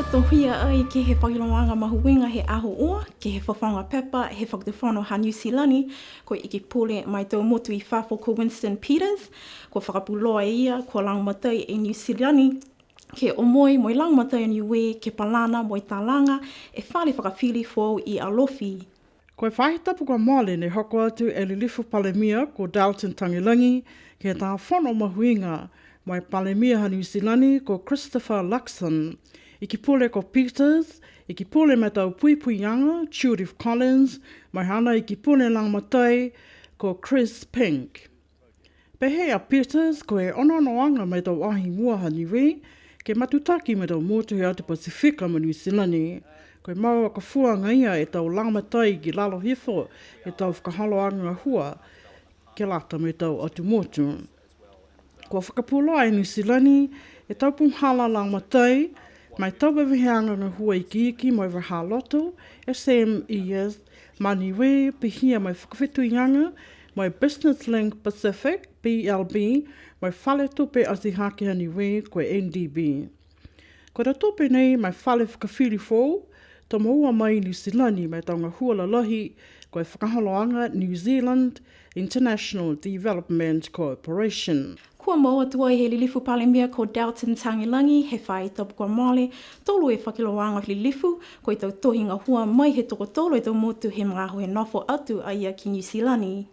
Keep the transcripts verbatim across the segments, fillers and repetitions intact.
Tohia ai ke he fakailoaaga mahuiga he aho ua, ke he fofoga pepa he Fakatufono ha Niu Silani, ko e Ikipule ma e tau motu i fafo ko Winston Peters, kua fakapuloa e ia, kua lagomatai e Niu Silani ke omoi mo e lagomatai a Niue ke palana mo e talaga e fale fakafili foou i Alofi. Ko e faahi tapu kua mole ne hoko atu e Lilifu Palemia ko Dalton Tagelagi ke he tau fono mahuiga mo e Palemia ha Niu Silani ko Christopher Luxon, Ikipule ko Peters, Ikipule ma e tau puipuiaga Judith Collins, mo e haana Ikipule lagomatai ko Chris Pink. Pehē a Peters, ko e onoonoaga ma e tau ahi mua ha Niue, ke matutaki ma e tau motu he atu Pasifika mo Niu Silani. Ko e mau akafua agaia e tau lagomatai ki lalo hifo he tau fakaholoaga gahua, ke lata mo e tau atu motu. Kua fakapuloa e Niu Silani e tau puhala lagomatai, ma e tau veveheaga gahua ikiiki mo e vahā loto, S M E S, ma Niue, pihia mo e fakafetuiaga mo e Business Link Pacific, B L B, mo e Fale Tupe Atihake ha Niue, ko e N D B. Ko e tau tupe nei ma e fale fakafili foou, to moua mai i Niu Silani ma e tau gahua lalahi, ko e fakaholoaga New Zealand International Development Corporation. Kua moua tuai he Lilifu Palemia ko Dalton Tagelagi he faahi tapu kua mole, tolu e fakailoaaga lilifu, ko e tau tohi gahua mai he tokotolu e tau motu he magaaho he nofo atu a ia ki Niu Silani.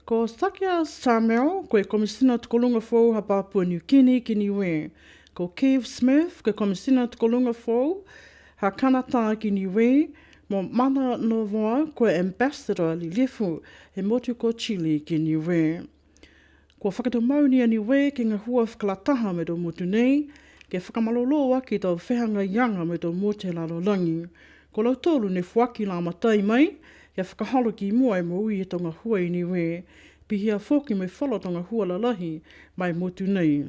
Ko Sakia Samel, ko e Komisina Tokoluga Foou ha Papua Niu Kini ki Niue. Ko Keith Smith, ko e Komisina Tokoluga Foou ha Kanatā ki Niue, mo Mana Novoa, ko e Ambassador Lilifu he motu ko Chile ki Niue. Kua fakatumau ni a Niue ke gahua fakalataha mo e tau motu nei, ke fakamalolō aki e tau fehagaiaga mo e tau motu he lalolagi. Ko lautolu ne foaki lagomatai mai, ke fakaholo ki mua e moui he tau gahua i Niue, pihia foki mo e falu tau gahua lalahi ma e motu nei.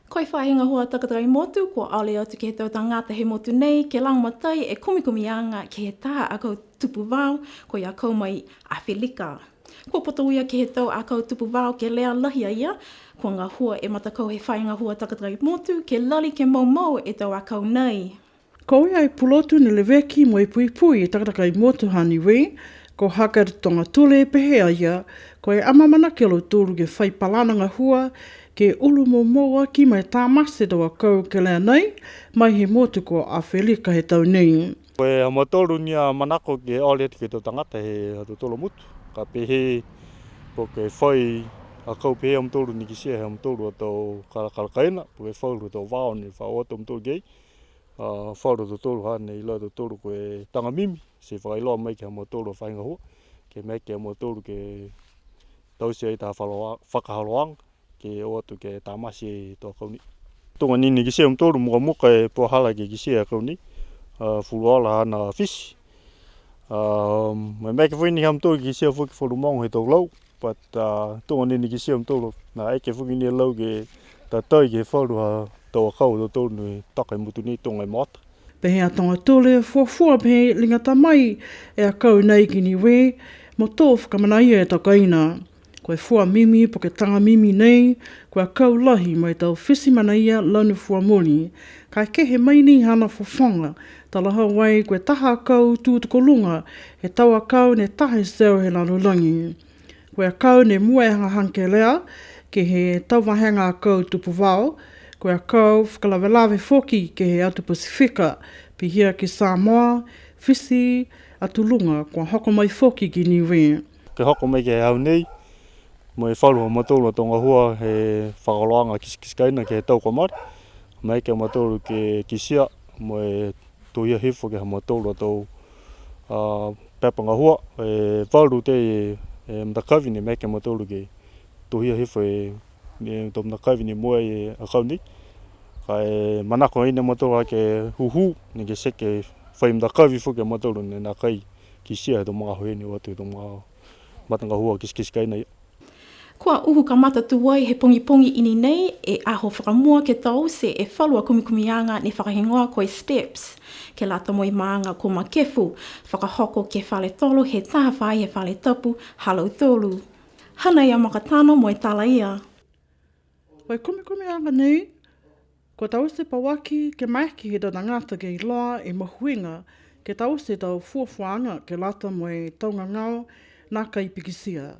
Ko e faahi gahua takatakai motu, kua ole atu ke he tau tagata he motu nei, ke lagomatai e kumikumiaga ke he taha akau tupu vao, ko e akau mai Afelika. Kua putoia ke he tau akau tupu vao ke lea lahi a ia, kua gahua e matakau he faahi gahua takatakai motu, ke lali ke moumou e tau akau nei. Ko ia e pulotu ne leveki mo e puipui e takatakai motu ha Niue, ko Haggard Tongatule, pehē a ia, ko e amaamanaki a lautolu ke fai palana gahua, ke ulu moumou aki mo e tamate e tau akau kelea nei, mai he motu ko Afelika he tau nei. Ko e ha mautolu ni a manako ke ole atu ke he tau tagata he ha tautolu a motu. Ka pehē, po ke fai akau pehē ha mautolu ne kitia he ha mautolu a tau kalakala kaina, po ke falu a tau vao ne fa o atu a mautolu ki ai. A, falu a tautolu hane iloa e tautolu ko e taga mimi, ti fakailoa mai ke he ha mautolu a faahi gahua, ke maeke a mautolu ke taute ai taha fakaholoaga, ke o atu ke tamate e tau akau nei. Tuga ni ne kitia e mautolu mukamuka e puhala ke kitia e akau nei, a, fulufuluola haana fiti. A, mo e maeke foki ni ha mautolu ke kitia foki falu mogo he tau lau, but, a, tuga ni ne kitia e mautolu, ne eke foki ni e lau ke tatai ke he falu a tau akau ha tautolu ne toka he motu nei tuga e motu. Pehē a Tongatule, fuafua pehē liga ta mai e akau nei ki Niue, mo tō fakamanaia e tau kaina. Ko e fua mimi po ke taga mimi nei, ko e akau lahi mo e tau fiti manaia lanu fua moli. Ka e kehe mai ni haana fofoga, talahau ai ko e taha akau tutokoluga he tau akau ne taha e teau he lalolagi. Ko e akau ne mua e hagahaga kelea, ke he tau vahega akau tupu vao, ko e akau fakalavelave foki ke he atu Pasifika, pihia ki Samoa, Fisi, Atu Luga, kua hoko mai foki ki Niue. Ke hoko mai ke he aho nei, mo e falu ha mautolu a tau gahua he fakaholoaga kitekite kaina ke he tau kua mole. Maeke a mautolu ke kitia, mo e tohia hifo ke he ha mautolu a tau, a, pepa gahua, e, falu tei e, e matakavi ne maeke a mautolu ke tohia hifo e, e tau matakavi ne moua e akau nei. Ka e manako ai ni a mautolu ha ke hūhū, ne ke seke fai matakavi foki a mautolu ne nākai kitia he tau magaaho ne o atu he tau magaaho matagahua kitekite kaina ia. Kua uhu kamata tuai he pogipogi i ni nei e aho fakamua ke taute e falu a kumikumiaga ne fakahigoa ko e STEPS, ke lata mo e maaga ko Makefu, fakahoko ke he fale tolo he taha faahi he fale tapu ha lautolu. Hanei a Makatano mo e tala ia. Ko e kumikumiaga nei, Kua taute pauaki ke maeke he tau tagata ke iloa e mahuiga ke taute tau fuafuaaga ke lata mo e tau gagao nākai pikitia.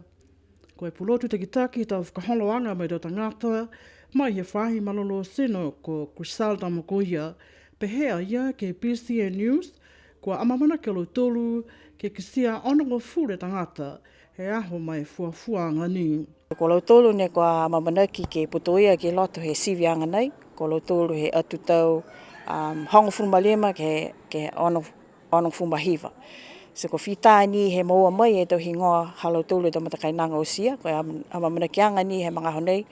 Ko e pulotu takitaki he tau fakaholoaga mo e tau tagata mai he faahi malolō tino ko Griselda Mokoia, pehē a ia ke he B C N News, kua amaamanaki a lautolu ke kitia onogofulu e tagata he aho ma e fuafuaaga nei. Ko lautolu ne kua amaamanaki ke putoia ki loto he siviaga nei, ko lautolu he atu tau, um, hogofulu ma lima ke, ke ono, onogofulu ma hiva. So ko e fita ni he moua mai e tau higoa ha lautolu e tau matakainaga oti ia, ko e am-, amaamanakiaga ni he magaaho nei,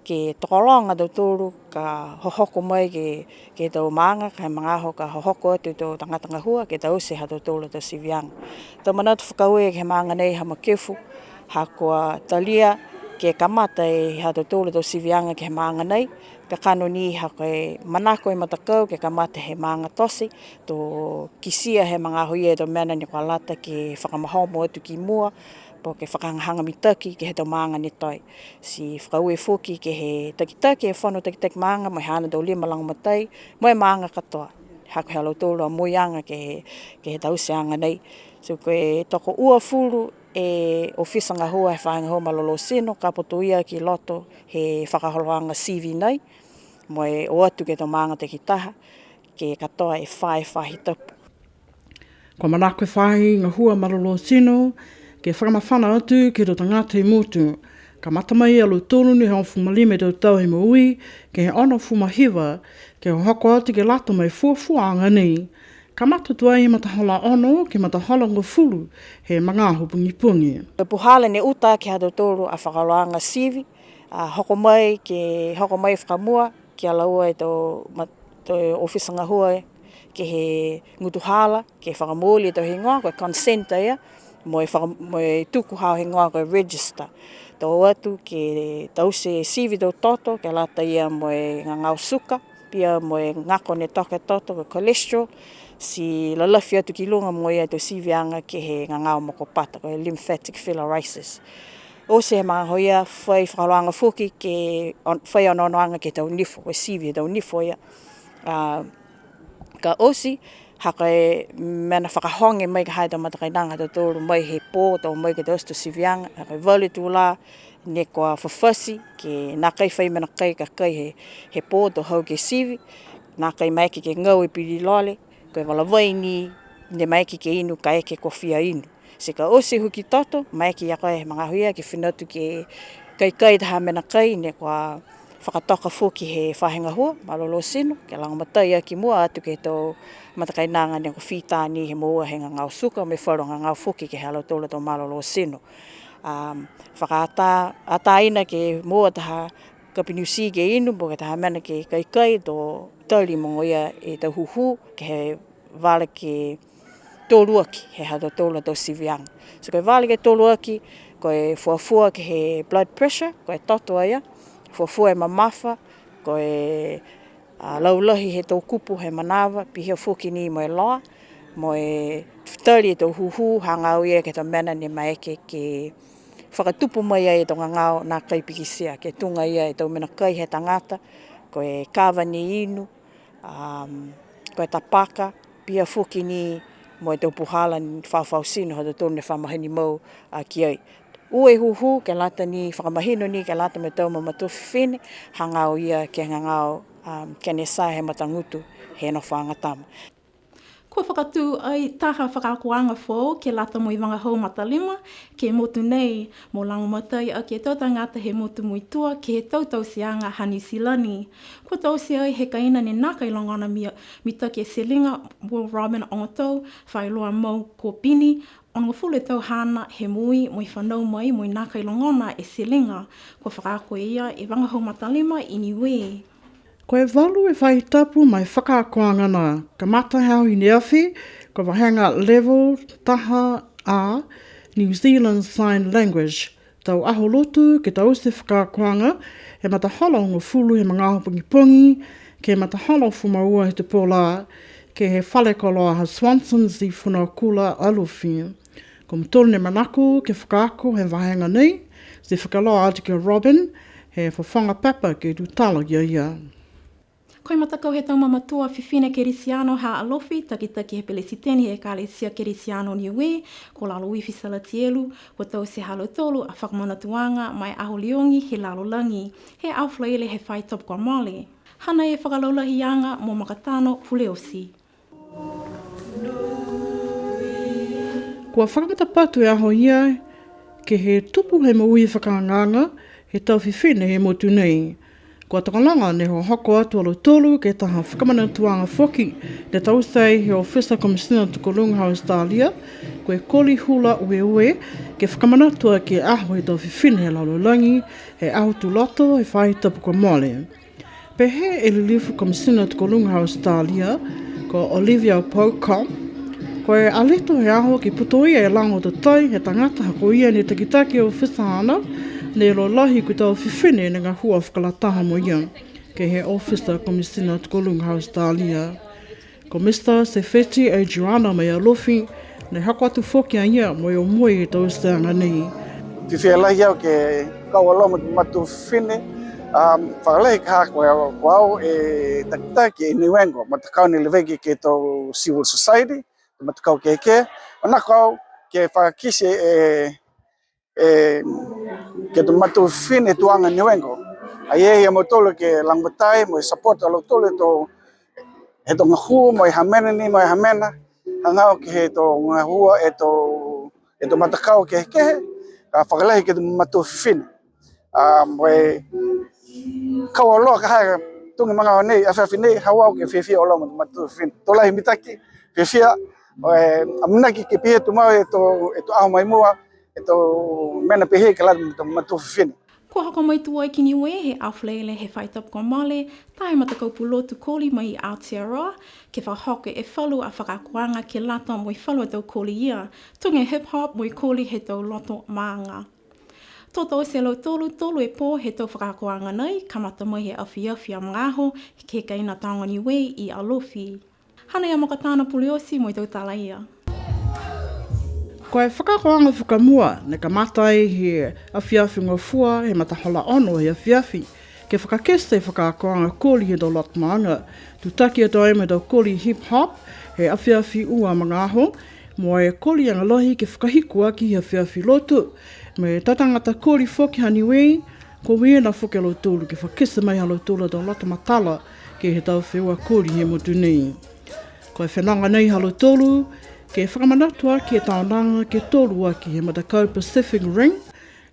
ke tokologa a tautolu ka hohoko mai ke, ke he tau maaga, ka he magaaho ka hohoko atu e tau tagata gahua, ke taute ha tautolu a tau siviaga. Tau manatu fakaaue ke he maaga nei ha Makefu, ha kua talia ke kamata e ha tautolu a tau siviaga ke he maaga nei, kakano ni ha ko e manako e matakau ke kamata he maaga tote, to kitia he magaaho ia e tau mena ne kua lata ke fakamahomo atu ki mua, po ke fakahagahaga mitaki ke he tau maaga ne toe. Ti fakaaue foki ke he takitaki he fono takitaki maaga, mo e haana tau lima lagomatai, mo e maaga katoa. Ha ko e ha lautolu a moiaga ke he, ke he tauteaga nei. So ko e tokouafulu e ofisa gahua he faahi gahua malolō tino, ka putoia ki loto he fakaholoaga sivi nei, mo e o atu ke he tau maaga takitaha, ke katoa e fā e faahi tapu. Kua manako e faahi gahua malolō tino ke fakamafana atu ke he tau tagata he motu. Kamata mai a lautolu ne hogofulu ma lima e tau tau he moui, ke he onogofulu ma hiva, ke hohoko atu ke lata mo e fuafuaaga nei. Kamata tuai he matahola ono ke he matahola hogofulu he magaaho pogipogi. Ko e puhala ne uta aki ha tautolu a fakaholoaga sivi, a hoko mai ke, hoko mai fakamua, kia laua e tau ma-, tau ofisa gahua ke he gutuhala, ke fakamooli e tau higoa, ko e consent ia, mo e faka-, mo e tuku ha higoa ko e register. To o atu ke taute sivi tau toto, ke lata ia mo e gagao suka, pihia mo e gako ne toka e toto ko e cholesterol, ti lalafi atu ki luga mo e tau siviaga ke he gagao mokopata, ko e lymphatic filariasis. Oti he magaaho ia fai fakaholoaga foki ke on-, fai onoonoaga ke he tau nifo, ko e sivi he tau nifo ia. A, ka oti, ha ko e mena fakahoge mai ke he tau matakainaga ha tautolu mai he pō, to o mai ke taute e tau siviaga, ha ko e valu e tulā, ne kua fafati, ke nākai fai mena kai ka kai he, he pō to hau ke sivi, nākai maeke ke gau e pili lole, ko e vala vai ni, ne maeke ke inu kaeke kua fia inu. Ti ka oti e huki toto, maeke ia koe he magaaho ia ke fina atu ke kaikai taha mena kai, ne kua fakatoka foki he faahi gahua malolō tino, ke lagomatai aki mua atu ke he tau matakainaga ne kua fita ni he moua he gagao suka, mo e falu gagao foki ke he ha lautolu a tau malolō tino. Um, fakaatā, atāina ke moua taha kapi niusi ke inu, po ke taha mena ke kaikai, to tali mogoia e tau hūhū, ke he vala ke tolu aki, he ha tautolu a tau siviaga. So ko e vala ke tolu aki, ko e fuafua ke he blood pressure, ko e toto ia, fuafua e mamafa, ko e a, laulahi he tau kupu he manava, pihia foki ni mo e loa, mo e tali e tau hūhū, hagaao ia ke he tau mena ne maeke ke fakatupu mai ai e tau gagao nākai pikitia, ke tuga ia e tau mena kai he tagata, ko e kava ne inu, um, ko e tapaka, pihia foki ni mo e tau puhala ne fafau tino ha tautolu ne fa mahani mau, a, ki ai. Ua e hūhū ke lata ni, fakamahino ni ke lata mo e tau mamatua fifine, hagaao ia ke he gagao, um, kenesa he matagutu he nofoaga tama. Kua fakatū ai taha fakaakoaga foou ke lata mo e vagahau matalima ke he motu nei, mo lagomatai aki e tau tagata he motu muitua ke he tau tauteaga ha Niu Silani. Kua taute ai he kaina ne nākai logona mi-, mitaki e teliga, Will Robin Ogotou, failoa mau ko Pini, onogofulu e tau haana he moui mo e fanau mai mo e nākai logona e teliga. Kua fakaako e ia e vagahau matalima i Niue. Ko e valu e faahi tapu ma e fakaakoaga nā. Kamata he aho i ne afi, ko e vahega level taha A, New Zealand Sign Language. Tau aho lotu ke taute e fakaakoaga, he matahola hogofulu he magaaho pogipogi, ke he matahola hogofulu ma ua he tupou lā, ke he fale koloa ha Swanson's i Fonuakula, Alofi. Ko mutolu ne manako ke fakaako he vahega nei, ti fakailoa atu ki a Robin, he fofoga pepa ke tutala ki a ia. Ko e matakau he tau mamatua fifine Kerisiano ha Alofi, takitaki he Pelesiteni he Ekalesia Kerisiano Niue, ko Laloifi Salatielu, kua taute ha lautolu a fakamanatuaga ma e Aho Liogi he Lalolagi, he Aho Falaile he faahi tapu kua mole. Hanei e fakalaulahiaga mo Makatano Puleosi. Kua fakamatapatu e aho ia ke he tupu he moui fakaagaaga he tau fifine he motu nei. Kua tokologa ne hohoko atu a lautolu ke he taha fakamanatuaga foki ne taute ai he Ofisa Komisina Tokoluga ha Australia, ko e koli hula ueue, ke fakamanatu aki e aho he tau fifine he lalolagi, he Aho Tuloto, he faahi tapu kua mole. Pehē e Lilifu Komisina Tokoluga ha Australia, ko Olivia Pocock, ko e aleto he aho ke putoia e lago tatai he tagata ha ko ia ne takitaki e ofisa haana, ne lalahi ko e tau fifine ne gahua fakalataha mo ia ke he Ofisa Komisina Tokoluga ha Australia. Ko Mista Sefeti Adriana mai Alofi, ne hoko atu foki a ia mo e omoi e tauteaga nei. Fiafia lahi au ke kau auloa mo e matua fifine, um, fakalahi ka ha ko, ko au e takitaki e Niuega, matakau ne leveki ke he tau civil society, tau matakau kehekehe, manako au ke fakakite e, e, ke he tau matua fifine tuaga Niuega. Ai e ia mautolu ke lagomatai mo e support a lautolu e tau, he tau gahua mo e ha mena ni mo e ha mena, hagaao ke he tau gahua e tau, e tau matakau kehekehe, ka fakalahi ke he tau matua fifine. A, mo e kau auloa ka ha e tuga e magaaho nei, afiafi nei, haau au ke fiafia auloa mo e tau matua fifine. To lahi mitaki, fiafia, mo e amanaki ke pihia tumau e tau, e tau aho mai mua, e tau mena pihia ke lata mo e tau matua fifine. Kua hoko mai tuai ki Niue he Aho Falaile he faahi tapu kua mole, taha e matakau pulotu koli mai i Aotearoa, ke fakahoko e falu a fakaakoaga ke lata mo e falu a tau koli ia, tuga e hip hop mo e koli he tau loto maaga. To taute e lautolu tolu e pō he tau fakaakoaga nei, kamata mai he afiafi a magaaho, ke he kaina Taoga Niue i Alofi. Hanei a Makatano Puleosi mo e tau tala ia. Ko e fakaakoaga fakamua, ne kamata ai he afiafi Gofua, he matahola ono he afiafi, ke fakakite e fakaakoaga koli he tau loto maaga. Tutaki atu ai mo e tau koli hip hop, he afiafi ua magaaho, mo e koli aga lahi ke fakahiku aki he afiafi Lotu, mo e tau tagata koli foki ha Niue, kua uiina foki a lautolu ke fakakite mai ha lautolu a tau loto matala ke he tau feua koli he motu nei. Ko e fenoga nei ha lautolu, ke fakamanatu aki e taonaga ke tolu aki he matakau Pacific Rim,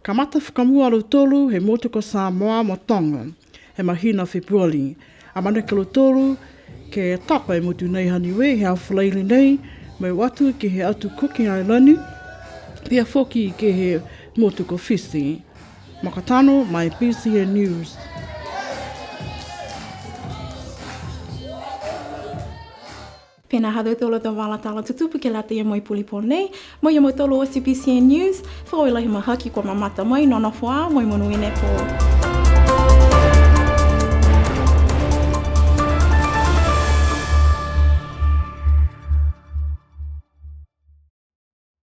kamata fakamua a lautolu he motu ko Samoa mo Toga, he mahina Fepuali. Amanaki a lautolu ke tapa e motu nei ha Niue he Aho Falaile nei, mo e o atu ke he atu Kuki Ailani, pihia foki ke he motu ko Fisi. Makatano mai B C N News. Pihia ha tautolu a tau vala tala tutupu ke lata ia mo e puli pō nei, mo ia mautolu oti B C N News, fakaaue lahi mahaki kua mamata mai, nonofo ā mo e monuina e pō.